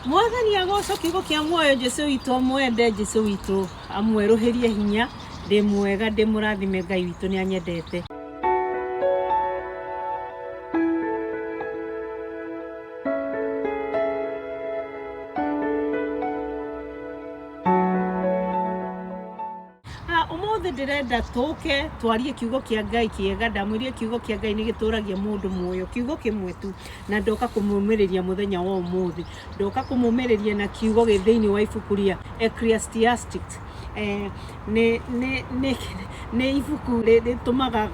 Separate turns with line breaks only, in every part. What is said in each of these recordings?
Mwathani agocwo kiugo kĩa muoyo Jesu witũ amwende Jesu witũ amwerũhĩrie hinya ndĩ mwega ndĩ mũrathime Ngai witũ nĩ anyendete. Ũmũthĩ ndĩrenda tũke twarie kiugo kĩa Ngai kĩega. Ndamwĩrire kiugo kĩa Ngai nĩ gĩtũragia mũndũ muoyo, kiugo kĩmwe tu, na ndoka kũmũmĩrĩria mũthenya wa ũmũthĩ. Ndoka kũmũmĩrĩria na kiugo gĩ thĩinĩ wa ibuku rĩa Ecclesiastes. Nĩ, nĩ, nĩ, nĩ ibuku rĩtũmaga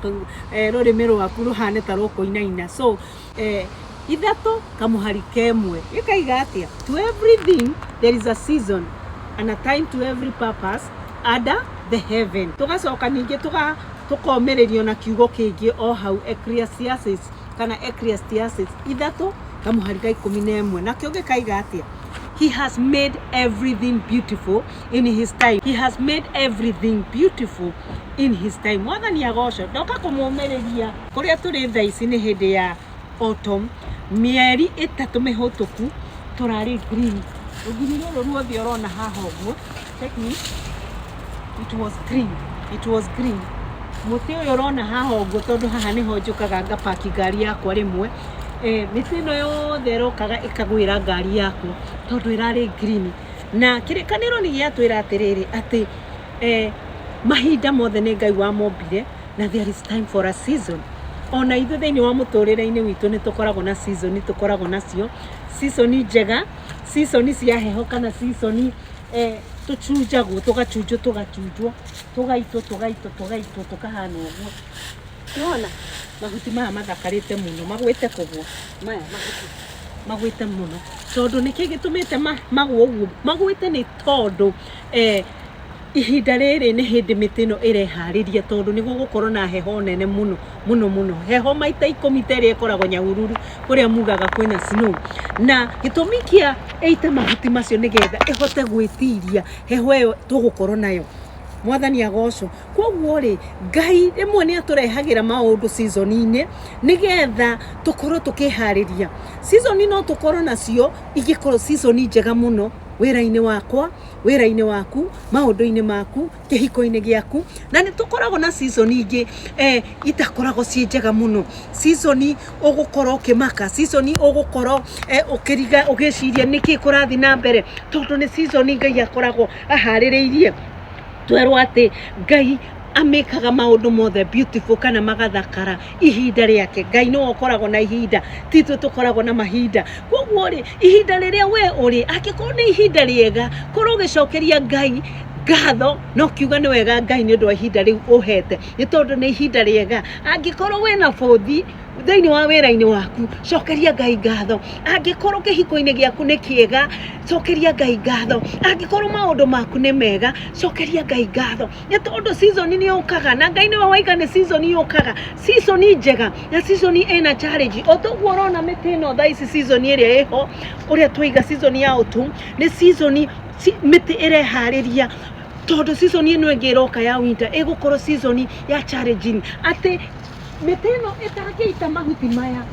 rũrĩmĩ rwaku rũhane ta rũkũinaina. So ithatũ kamũhari kemwe gĩkaiga atĩa? To everything there is a season and a time to every purpose under the heaven. Tũgacoka ningĩ tũkomĩrĩrio na kiugo kĩngĩ o hau Ecclesiastes kana Ecclesiastes ithatũ kamũhari ka 11, nakĩo gĩkaiga atĩa? He has made everything beautiful in his time. He has made everything beautiful in his time. Mwathani agocwo. Ndoka kũmũmĩrĩria kũrĩa tũrĩ thaa ici nĩ hĩndĩ ya autumn, mĩeri 3 mĩhũtũku tũrarĩ green. Rũgiri rũrũ ruothe ũrona haha ũguo, check me, it was green, it was green. Mũtĩ ũyũ ũrona haha ũguo, tondũ haha nĩho njũkaga ngapaki ngari yakwa rĩmwe. Mĩtĩ ĩno yothe ĩrokaga ĩkagwĩra ngari yakwa tondũ ĩrarĩ green. Na kĩrĩkanĩro nĩ gĩatwĩra atĩrĩrĩ atĩ mahinda mothe nĩ Ngai wamombire, na there is time for a season. Ona ithuĩ thĩinĩ wa mũtũrĩre-inĩ witũ nĩ tũkoragwo na season, tũkoragwo nacio season njega, season cia heho, kana season tũcunjagwo, tũgacunjwo, tũgacunjwo, tũgaitwo, tũgaitwo, tũgaitwo, tũkahana ũguo. Nĩwona mahuti maya mathakarĩte mũno, magwĩte kũgwa. Maya mahuti magwĩte mũno tondũ nĩkĩ gĩtũmĩte magwe ũguo? Magwĩte nĩ tondũ ihinda rĩrĩ nĩ hĩndĩ mĩtĩ ĩno ĩreharĩria, tondũ nĩ gũgũkorwo na heho nene mũno mũno mũno, heho maita 10 ta ĩrĩa ĩkoragwo Nyahururu kũrĩa mugaga kwĩna snow. Na gĩtũmi kĩa ĩite mahuti macio nĩgetha ĩhote gwĩtiria heho ĩyo tũgũkorwo nayo. Mwathani agocwo. Koguo rĩ, Ngai rĩmwe nĩ atũrehagĩra maũndũ season-inĩ nĩgetha tũkorwo tũkĩharĩria. Season no tũkorwo nacio ingĩkorwo season njega mũno wĩra-inĩ wakwa, wĩra-inĩ waku, maũndũ-inĩ maku, kĩhiko-inĩ gĩaku. Na nĩ tũkoragwo na season ingĩ itakoragwo ciĩ njega mũno. Season ũgũkorwo ũkĩmaka, season ũgũkorwo ũkĩriga, ũgĩciria nĩkĩ kũrathiĩ na mbere, tondũ nĩ season Ngai akoragwo aharĩrĩirie. Twerwo atĩ Ngai amĩkaga maũndũ mothe beautiful kana magathakara ihinda rĩake. Ngai nĩwe ũkoragwo na ihinda, ti ithuĩ tũkoragwo na mahinda. Koguo rĩ, ihinda rĩrĩa we ũrĩ, angĩkorwo nĩ ihinda rĩega, korwo ũgĩcokeria Ngai ngatho na ũkiuga nĩ wega Ngai nĩ ũndũ wa ihinda rĩu ũhete, nĩ tondũ nĩ ihinda rĩega. Angĩkorwo wĩna bũthi thĩinĩ wa wĩra-inĩ waku, cokeria Ngai ngatho. Angĩkorwo kĩhiko-inĩ gĩaku nĩ kĩega, cokeria Ngai ngatho. Angĩkorwo maũndũ maku nĩ mega, cokeria Ngai ngatho. Nĩ tondũ season nĩ yũkaga, na Ngai nĩwe waiga nĩ season yũkaga, season njega na season ĩna challenge. O toguo ũrona mĩtĩ ĩno thaa ici season ĩrĩa ĩho, ũrĩa twaiga season ya autumn, nĩ season mĩtĩ ĩreharĩria, tondũ season ĩno ĩngĩ ĩroka ya winter ĩgũkorwo season ya challenging, atĩ mĩtĩ ĩno ĩtangĩita mahuti maya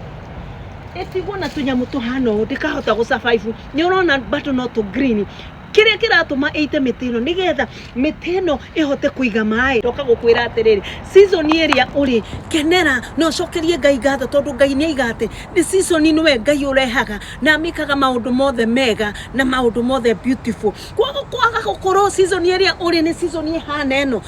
ĩtigwo na tũnyamũ tũhana ũũ, ndĩkahota gũ survive. Nĩ ũrona bado no tũ green. Kĩrĩa kĩratũma ĩite mĩtĩ ĩno nĩgetha mĩtĩ ĩno ĩhote kũiga maĩ. Ndoka gũkwĩra atĩrĩrĩ, season ĩrĩa ũrĩ, kenera na ũcokerie Ngai ngatho, tondũ Ngai nĩ aiga atĩ nĩ season nĩwe Ngai ũrehaga na amĩkaga maũndũ mothe mega na maũndũ mothe beautiful. Koguo kwaga gũkorwo season ĩrĩa ũrĩ nĩ season ĩhana ĩno,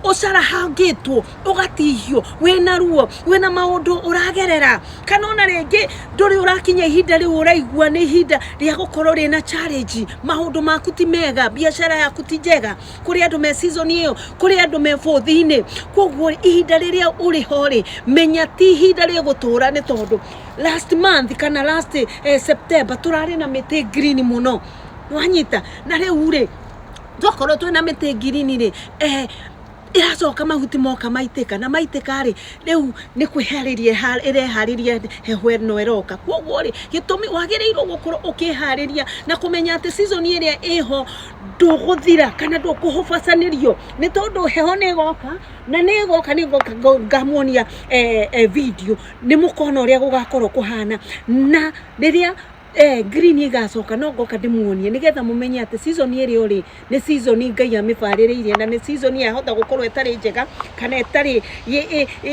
ũcarahangĩtwo, ũgatihio, wĩna ruo, wĩna maũndũ ũragerera, kana ona rĩngĩ ndũrĩ ũrakinya ihinda rĩu ũraigua nĩ ihinda rĩa gũkorwo rĩna challenge, maũndũ maku ti mega, biacara yaku ti njega. Kũrĩ andũ me season ĩyo, kũrĩ andũ me bũthi-inĩ. Koguo ihinda rĩrĩa ũrĩ ho rĩ, menya ti ihinda rĩgũtũra, nĩ tondũ last month kana last September tũrarĩ na mĩtĩ green mũno, wanyita? Na rĩu rĩ, twakorwo twĩna mĩtĩ green rĩ, ĩracoka mahuti moka maitĩka, na maitĩka rĩ, rĩu nĩ kwĩharĩria ĩreharĩria heho ĩno ĩroka. Koguo rĩ, gĩtũmi wagĩrĩirwo gũkorwo ũkĩharĩria na kũmenya atĩ season ĩrĩa ĩho ndũgũthira kana ndũkũhobacanĩrio, nĩ tondũ heho nĩ ĩgoka, na nĩ ĩgoka, nĩ ngoka ngamuonia video, nĩ mũkona ũrĩa gũgakorwo kũhana. Na rĩrĩa Green igacoka no ngoka ndĩmuonie nĩgetha mũmenye atĩ season ĩrĩa ũrĩ nĩ season Ngai amĩbarĩrĩirie na nĩ season yahota gũkorwo ĩtarĩ njega kana ĩtarĩ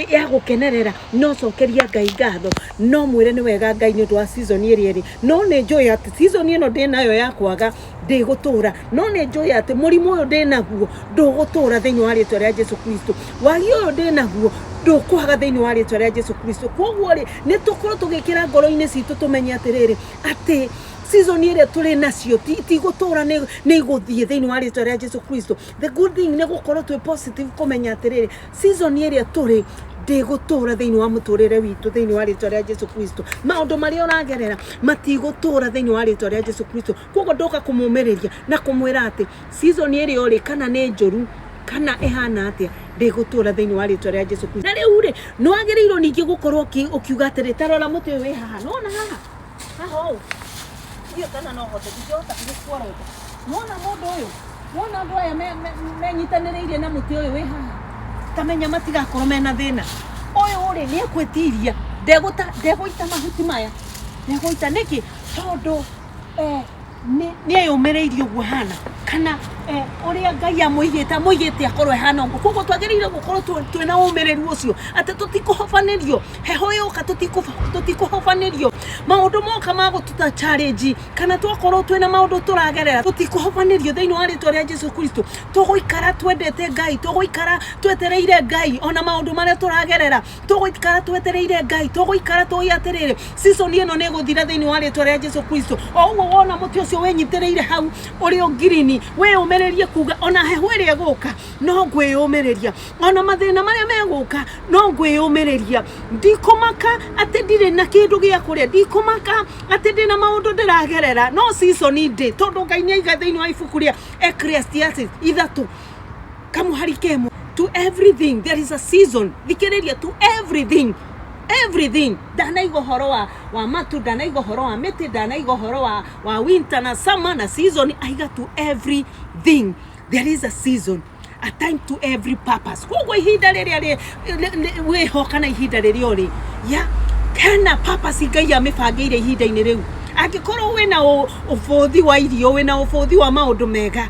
ya gũkenerera, no cokeria Ngai ngatho, no mwĩre nĩ wega Ngai nĩ ũndũ wa season ĩrĩa ĩrĩ. No nĩ njũĩ atĩ season ĩno ndĩnayo ya kwaga ndĩgũtũra, no nĩ njũĩ atĩ mũrimũ ũyũ ndĩnaguo ndũgũtũra thĩinĩ wa rĩtwa rĩa Jesu Kristo, wagi ũyũ ndĩnaguo ndũkwaga thĩinĩ wa rĩtwa rĩa Jesu Kristo. Koguo rĩ, nĩ tũkorwo tũgĩkĩra ngoro-inĩ citũ tũmenye atĩrĩrĩ, atĩ season ĩrĩa tũrĩ nacio ti gũtũra, nĩ igũthiĩ thĩinĩ wa rĩtwa rĩa Jesu Kristo. The good thing nĩ gũkorwo twĩ positive, kũmenya atĩrĩrĩ, season ĩrĩa tũrĩ ndĩgũtũra thĩinĩ wa mũtũrĩre witũ thĩinĩ wa rĩtwa rĩa Jesu Kristo. Maũndũ marĩa ũragerera matigũtũra thĩinĩ wa rĩtwa rĩa Jesu Kristo. Koguo ndoka kũmũmĩrĩria na kũmwĩra atĩ season ĩrĩa ũrĩ, kana nĩ njũru kana ĩhana atĩa, ndĩgũtũra thĩinĩ wa rĩtwa rĩa Jesu Kristo. Na rĩu rĩ, nĩ wagĩrĩirwo ningĩ gũkorwo ũkiuga atĩrĩ, ta rora mũtĩ ũyũ wĩ haha, nĩwona haha haha ũũ, ndiũĩ kana no hote, ndingĩhota gũkuorota. Nĩwona mũndũ ũyũ, nĩwona andũ aya menyitanĩrĩirie na mũtĩ ũyũ wĩ haha, tamenya matigakorwo mena thĩna. Ũyũ rĩ, nĩ ekwĩtiria, ndegũita mahuti maya, ndegũita. Nĩkĩ? Tondũ nĩ eyũmĩrĩirie ũguo hana, kana ũrĩa Ngai amũigĩte, amũigĩte akorwo ehana ũguo. Koguo twagĩrĩire gũkorwo twĩna ũmĩrĩru ũcio atĩ tũtikũhobanĩrio heho yoka, tũtikũhobanĩrio maũndũ moka ma gũtuta challenge, kana twakorwo twĩna maũndũ tũragerera, tũtikũhobanĩrio thĩinĩ wa rĩtwa rĩa Jesu Kristo. Tũgũikara twendete Ngai, tũgũikara twetereire Ngai ona maũndũ marĩa tũragerera, tũgũikara twetereire Ngai, tũgũikara tũĩ atĩrĩrĩ, season ĩno nĩ ĩgũthira thĩinĩ wa rĩtwa rĩa Jesu Kristo. O ũguo wona mũtĩ ũcio wĩnyitĩrĩire hau ũrĩ o ngirini, wĩyũmĩrĩrie kuga ona heho ĩrĩa ĩgũka no ngwĩyũmĩrĩria, ona mathĩna marĩa megũka no ngwĩyũmĩrĩria. Ndikũmaka atĩ ndirĩ na kĩndũ gĩa kũrĩa, ndikũmaka atĩ ndĩna maũndũ ndĩragerera, no season ndĩ, tondũ Ngai nĩ aiga thĩinĩ wa ibuku rĩa Ecclesiastes 3 kamũhari kemwe, to everything there is a season. Thikĩrĩria, to everything, everything. Ndanaiga ũhoro wa matu, ndanaiga ũhoro wa mĩtĩ, ndanaiga ũhoro wa winter na summer na season. Aiga to everything there is a season, a time to every purpose. Koguo ihinda rĩrĩa wĩho kana ihinda rĩrĩa ũrĩ ya hena purpose Ngai amĩbangĩire ihinda-inĩ rĩu. Angĩkorwo wĩna ũbũthi wa irio, wĩna ũbũthi wa maũndũ mega,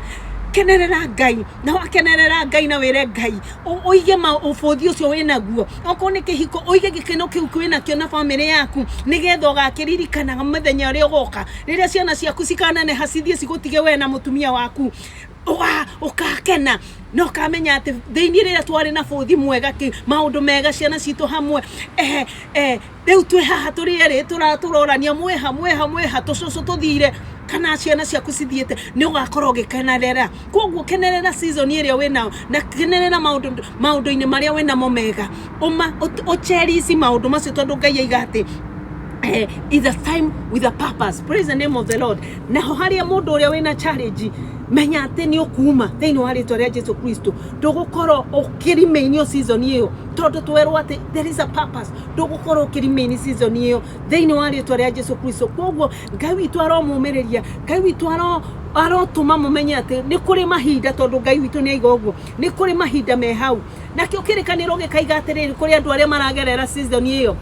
kenerera Ngai, na wakenerera Ngai na wĩre Ngai ũige ũbũthi ũcio wĩnaguo. Okorwo nĩ kĩhiko, ũige gĩkeno kĩu wĩnakĩo na bamĩrĩ yaku, nĩgetha ũgakĩririkanaga mũthenya ũrĩa ũgoka, rĩrĩa ciana ciaku cikaneneha cithiĩ cigũtige we na mũtumia waku, ũgakena na ũkamenya atĩ thĩinĩ rĩrĩa twarĩ na bũthi mwega, maũndũ mega, ciana citũ hamwe, rĩu twĩ haha tũrĩ erĩ tũrorania mwĩha mwĩha mwĩha, tũcũcũ tũthire kana ciana ciaku cithiĩte, nĩ ũgakorwo ũgĩkenerera. Koguo kenerera season ĩrĩa wĩnayo na kenerera maũndũ-inĩ marĩa wĩnamo mega, ũcherish maũndũ macio, tondũ Ngai aiga atĩ is a time with a purpose. Praise the name of the Lord. Naho harĩa mũndũ ũrĩa wĩna challenge, menya atĩ nĩ ũkuma thĩinĩ wa rĩtwa rĩa Jesu Kristo. Ndũgũkorwo ũkĩremainio season ĩyo, tondũ twerwo atĩ there is a purpose. Ndũgũkorwo ũkĩremain season ĩyo thĩinĩ wa rĩtwa rĩa Jesu Kristo. Koguo Ngai witũ aromũmĩrĩria, Ngai witũ arotũma mũmenye atĩ nĩ kũrĩ mahinda, tondũ Ngai witũ nĩ aiga ũguo, nĩ kũrĩ mahinda me hau. Nakĩo kĩrĩkanĩro gĩkaiga atĩrĩrĩ, kũrĩ andũ arĩa maragerera season ĩyo,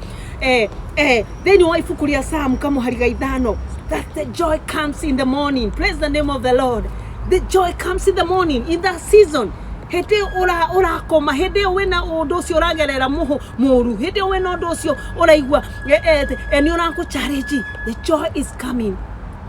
thĩinĩ wa ibuku rĩa Psalm kamũhari ga 5, that the joy comes in the morning. Praise the name of the Lord. The joy comes in the morning. In that season, hĩndĩ ĩyo ũrakoma, hĩndĩ ĩyo wĩna ũndũ ũcio ũragerera mũru, hĩndĩ ĩyo wĩna ũndũ ũcio ũraigua nĩ ũrakũ challenge, the joy is coming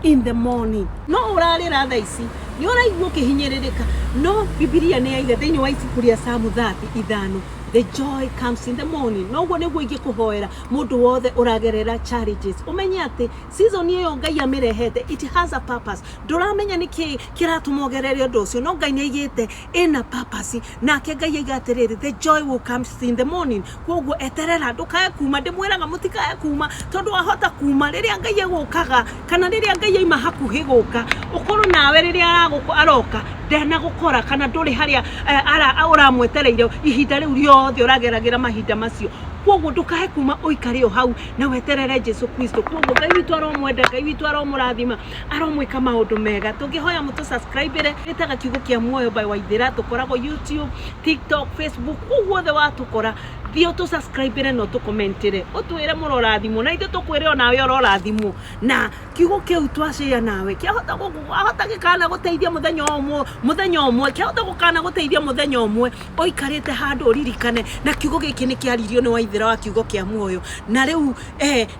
in the morning. No ũrarĩra thaa ici, nĩ ũraigua ũkĩhinyĩrĩrĩka, no Bibilia nĩ yaiga thĩinĩ wa ibuku rĩa Psalm 35, the joy comes in the morning. Noguo nĩguo ingĩkũhoera mũndũ wothe ũragerera challenges, ũmenye atĩ season ĩyo Ngai amĩrehete, it has a purpose. Ndũramenya nĩkĩ kĩratũma ũgerere ũndũ ũcio, no Ngai nĩ aigĩte ĩna purpose. Nake Ngai aiga atĩrĩrĩ, the joy will come in the morning. Koguo eterera, ndũkae kuma. Ndĩmwĩraga mũtikae kuma, tondũ wahota kuma rĩrĩa Ngai egũkaga, kana rĩrĩa Ngai aima hakuhĩ gũka, ũkorwo nawe rĩrĩa aroka ndanagũkora, kana ndũrĩ harĩa ũramwetereire ihinda rĩu rĩothe ũrageragĩra mahinda macio. Koguo ndũkae kuma, ũikare o hau na weterere Jesu Kristo. Koguo Ngai witũ aromwenda, Ngai witũ aromũrathima, aromwĩka maũndũ mega. Tũngĩhoya mũtũ subscribe-re, ĩtaga Kiugo kĩa Muoyo by Waithĩra. Tũkoragwo YouTube, TikTok, Facebook, kũu guothe watũkora. Thiĩ ũtũ-subscribe-ĩre na ũtũ-comment-ĩre, ũtwĩre mũrorathimwo, na ithuĩ tũkwĩre onawe ũrorathimwo na kiugo kĩu twacĩa nawe. Kĩahota ahota gĩkana gũteithia mũthenya ũmwe, mũthenya ũmwe, kĩahota gũkana gũteithia mũthenya ũmwe ũikarĩte handũ ũririkane, na kiugo gĩkĩ nĩ kĩaririo nĩ Waithera wa kiugo kĩa muoyo, na rĩu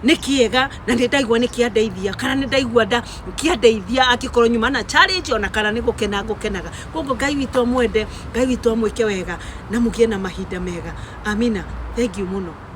nĩ kĩega na nĩ ndaigua nĩ kĩandeithia, kana nĩ ndaigua nda kĩandeithia angĩkorwo nyuma na challenge ona kana nĩ gũkena ngũkenaga. Koguo Ngai witũ amwende, Ngai witũ amwĩke wega na mũgĩe na mahinda mega. Amina. Thank you mũno.